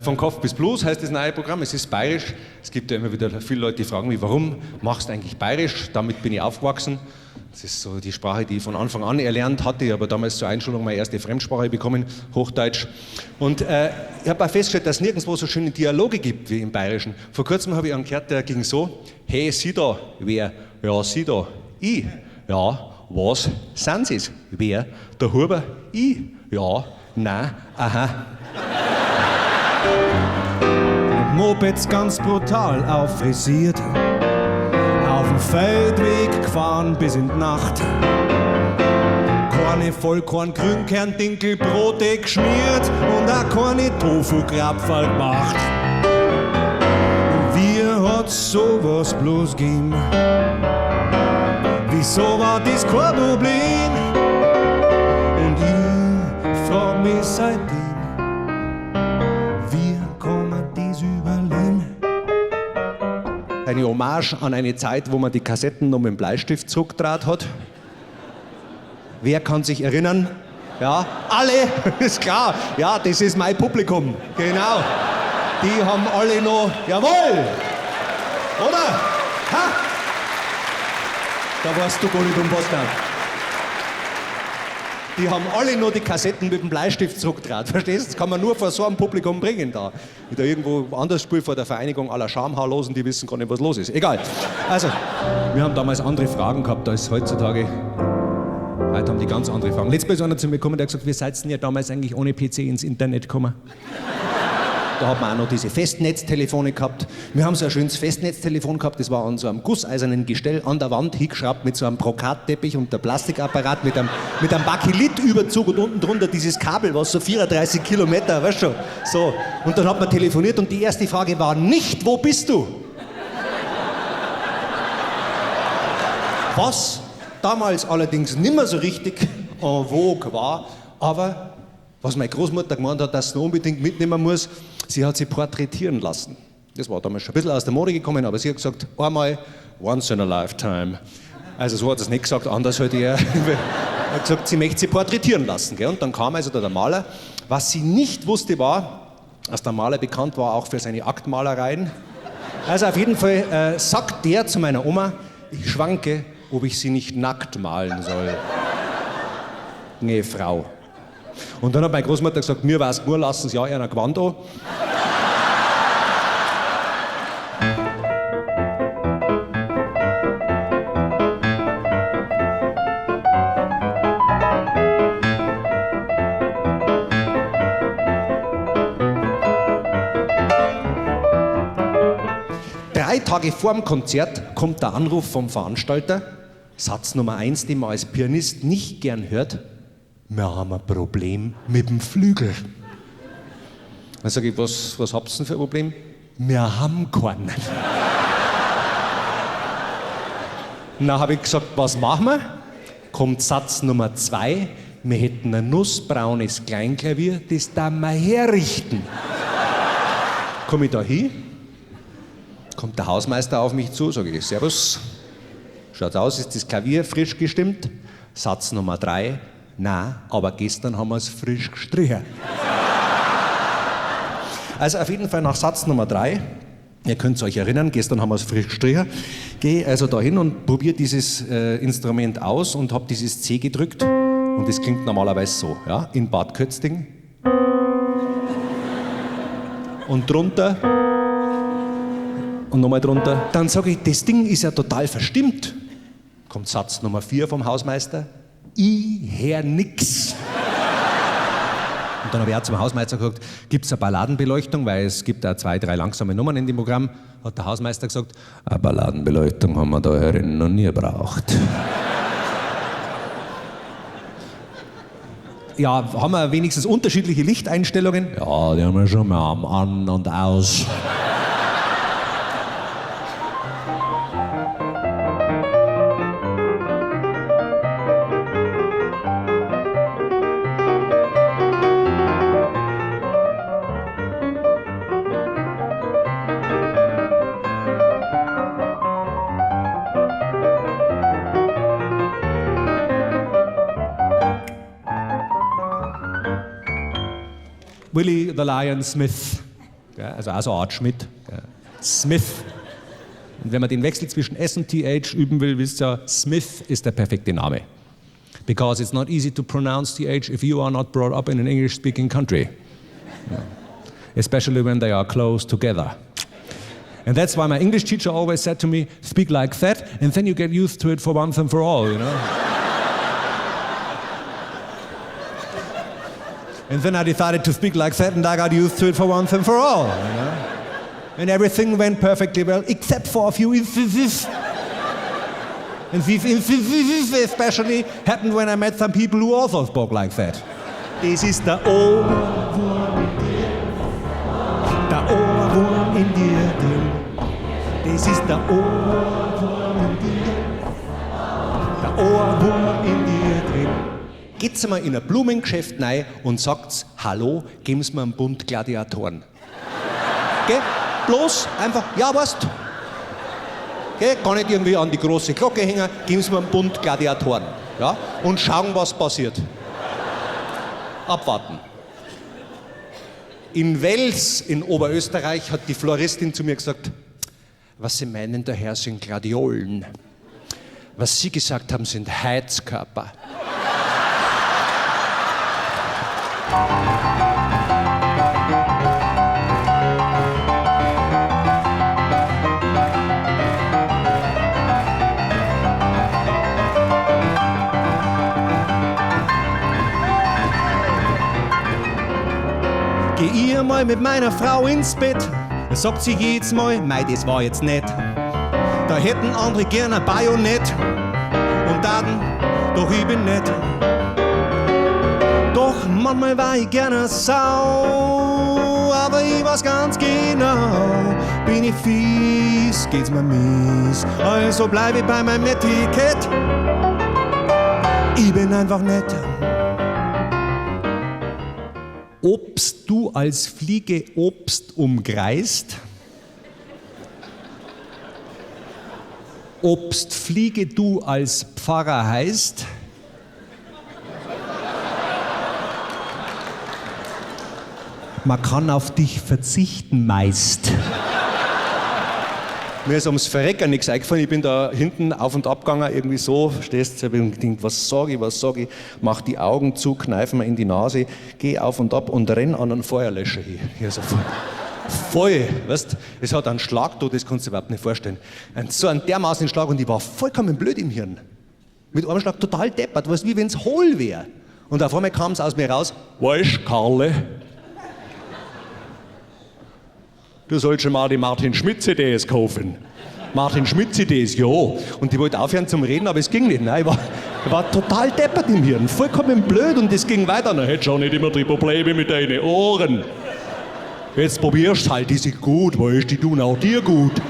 Von Kopf bis Blues heißt das neue Programm. Es ist bayerisch. Es gibt ja immer wieder viele Leute, die fragen mich, warum machst du eigentlich bayerisch? Damit bin ich aufgewachsen. Das ist so die Sprache, die ich von Anfang an erlernt hatte. Ich habe damals zur Einschulung meine erste Fremdsprache bekommen, Hochdeutsch. Und ich habe auch festgestellt, dass es nirgendwo so schöne Dialoge gibt wie im Bayerischen. Vor kurzem habe ich einen gehört, der ging so: Hey, Sie da, wer? Ja, Sie da. Ich. Ja, was sind Sie's? Wer? Der Huber? Ich. Ja, nein, aha. Mopeds ganz brutal auffrisiert, auf dem Feldweg gefahren bis in die Nacht. Keine Vollkorn, Grünkern, Dinkelbrote geschmiert und auch keine Tofu-Krapferl gemacht. Wie hat's sowas bloß gegeben? Wieso war das kein Problem? Und ich frag mich seitdem, wie kann man das überleben? Eine Hommage an eine Zeit, wo man die Kassetten noch mit dem Bleistift zurückgedraht hat. Wer kann sich erinnern? Ja, alle, ist klar. Ja, das ist mein Publikum. Genau. Die haben alle noch, jawohl! Oder? Ha? Da weißt du gar nicht, um was geht. Die haben alle nur die Kassetten mit dem Bleistift zurückgedraht. Verstehst du? Das kann man nur vor so einem Publikum bringen da. Wenn ich da irgendwo anders spiele, vor der Vereinigung aller Schamhaarlosen, die wissen gar nicht, was los ist. Egal. Also, wir haben damals andere Fragen gehabt als heutzutage. Heute haben die ganz andere Fragen. Letztes Mal ist einer zu mir gekommen, der hat gesagt, wie seid ihr denn ja damals eigentlich ohne PC ins Internet gekommen? Da hat man auch noch diese Festnetztelefone gehabt. Wir haben so ein schönes Festnetztelefon gehabt, das war an so einem gusseisernen Gestell an der Wand hingeschraubt mit so einem Brokatteppich und der Plastikapparat mit einem Bakelitüberzug und unten drunter dieses Kabel, was so 34 Kilometer, weißt du schon. So. Und dann hat man telefoniert und die erste Frage war nicht, wo bist du? Was damals allerdings nimmer so richtig en vogue war, aber was meine Großmutter gemeint hat, dass sie noch unbedingt mitnehmen muss, sie hat sie porträtieren lassen. Das war damals schon ein bisschen aus der Mode gekommen, aber sie hat gesagt, einmal, once in a lifetime. Also so hat sie es nicht gesagt, anders halt eher. Hat gesagt, sie möchte sie porträtieren lassen. Gell? Und dann kam also da der Maler. Was sie nicht wusste war, dass der Maler bekannt war auch für seine Aktmalereien. Also auf jeden Fall sagt der zu meiner Oma, ich schwanke, ob ich sie nicht nackt malen soll. Nee, Frau. Und dann hat meine Großmutter gesagt, mir war's nur, lassen Sie ja einer Gewand an. 3 Tage vorm Konzert kommt der Anruf vom Veranstalter. Satz Nummer 1, den man als Pianist nicht gern hört: Wir haben ein Problem mit dem Flügel. Dann sag ich, was habt ihr denn für ein Problem? Wir haben keinen. Dann hab ich gesagt, was machen wir? Kommt Satz Nummer 2, wir hätten ein nussbraunes Kleinklavier, das da wir herrichten. Komm ich da hin? Kommt der Hausmeister auf mich zu, sag ich, Servus. Schaut aus, ist das Klavier frisch gestimmt? Satz Nummer 3, na, aber gestern haben wir's frisch gestrichen. Also auf jeden Fall nach Satz Nummer 3, ihr könnt euch erinnern, gestern haben wir's frisch gestrichen, geh also da hin und probier dieses Instrument aus und hab dieses C gedrückt und das klingt normalerweise so, ja, in Bad Kötzting. Und drunter und nochmal drunter. Dann sag ich, das Ding ist ja total verstimmt. Kommt Satz Nummer 4 vom Hausmeister. Ich hör nix. Und dann hab ich auch zum Hausmeister gesagt, gibt's eine Balladenbeleuchtung, weil es gibt da 2, 3 langsame Nummern in dem Programm. Hat der Hausmeister gesagt, eine Balladenbeleuchtung haben wir da herinnen noch nie gebraucht. Ja, haben wir wenigstens unterschiedliche Lichteinstellungen? Ja, die haben wir schon mal am An und Aus. Willie the Lion Smith. Gell? Also auch so eine Art Schmidt. Gell? Smith. Und wenn man den Wechsel zwischen S und TH üben will, wisst ihr, Smith ist der perfekte Name. Because it's not easy to pronounce TH if you are not brought up in an English-speaking country. Yeah. Especially when they are close together. And that's why my English teacher always said to me, speak like that, and then you get used to it for once and for all, you know? And then I decided to speak like that, and I got used to it for once and for all, you know? And everything went perfectly well, except for a few instances. And these instances especially happened when I met some people who also spoke like that. Das ist der Ohrwurm in dir, der Ohrwurm in dir drin. Das ist der Ohrwurm in dir, der Ohrwurm in dir drin. Geht's mal in ein Blumengeschäft rein und sagt's, hallo, geben Sie mir einen Bund Gladiatoren. Gell? Bloß einfach, ja, weißt. Gell? Gar nicht irgendwie an die große Glocke hängen, geben Sie mir einen Bund Gladiatoren. Ja? Und schauen, was passiert. Abwarten. In Wels in Oberösterreich hat die Floristin zu mir gesagt, was Sie meinen daher sind Gladiolen. Was Sie gesagt haben, sind Heizkörper. Geh ich mal mit meiner Frau ins Bett, sagt sie jedes Mal, mei, das war jetzt nett. Da hätten andere gern ein Bajonett und dann, doch ich bin nett. Doch manchmal war ich gern eine Sau, aber ich weiß ganz genau, bin ich fies, geht's mir mies. Also bleib ich bei meinem Netiquette, ich bin einfach nett. Obst du als Fliege Obst umkreist? Obst Fliege du als Pfarrer heißt? Man kann auf dich verzichten meist. Mir ist ums Verrecken nichts eingefallen. Ich bin da hinten auf und ab gegangen, irgendwie so, verstehst du? Ich hab gedacht, was sag ich, was sag ich? Mach die Augen zu, kneif mir in die Nase, geh auf und ab und renn an einen Feuerlöscher hin. Hier so voll, voll, weißt? Es hat einen Schlag da, das kannst du dir überhaupt nicht vorstellen. So einen dermaßen Schlag und ich war vollkommen blöd im Hirn. Mit einem Schlag total deppert, weißt, wie wenn's hohl wär. Und auf einmal kam's aus mir raus, weißt, Karle, du sollst schon mal die Martin Schmidt C Ds kaufen. Martin Schmidt C Ds, ja. Und die wollte aufhören zum Reden, aber es ging nicht. Nein, ich war total deppert im Hirn, vollkommen blöd und es ging weiter. Na, hättest auch nicht immer die Probleme mit deinen Ohren. Jetzt probierst halt, die sind gut, weißt, die tun auch dir gut.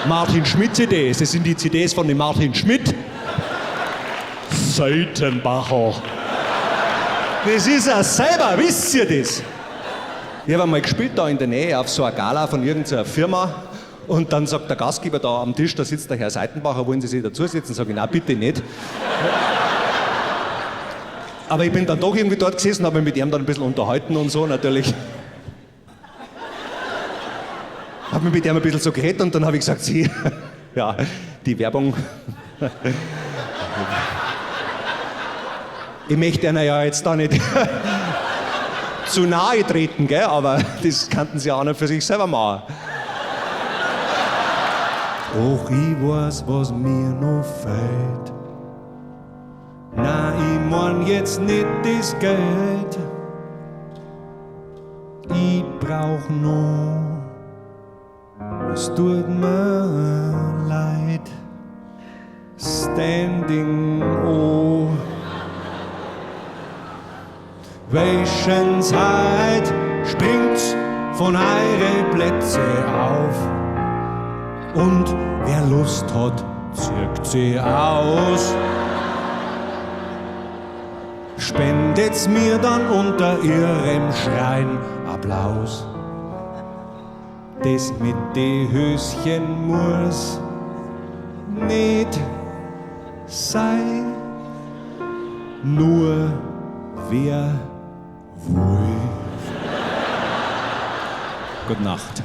Martin Schmidt C Ds, das sind die C Ds von dem Martin Schmidt. Seitenbacher. Das ist er selber, wisst ihr das? Ich hab einmal gespielt da in der Nähe auf so einer Gala von irgendeiner Firma und dann sagt der Gastgeber da am Tisch, da sitzt der Herr Seitenbacher, wollen Sie sich dazusetzen? Sag ich, nein, bitte nicht. Aber ich bin dann doch irgendwie dort gesessen, hab mich mit ihm dann ein bisschen unterhalten und so, natürlich. Hab mich mit ihm ein bisschen so geredet und dann hab ich gesagt, Sie, ja, die Werbung. Ich möchte einer ja jetzt da nicht zu nahe treten, gell? Aber das könnten sie ja auch nicht für sich selber machen. Och, ich weiß, was mir noch fehlt. Nein, ich mein jetzt nicht das Geld. Ich brauch noch, es tut mir leid. Standing O. Welchen Zeit springt's von eure Plätze auf und wer Lust hat, zirkt sie aus. Spendet's mir dann unter ihrem Schrein Applaus. Das mit de Höschen muss nicht sein, nur wer will. Gute Nacht.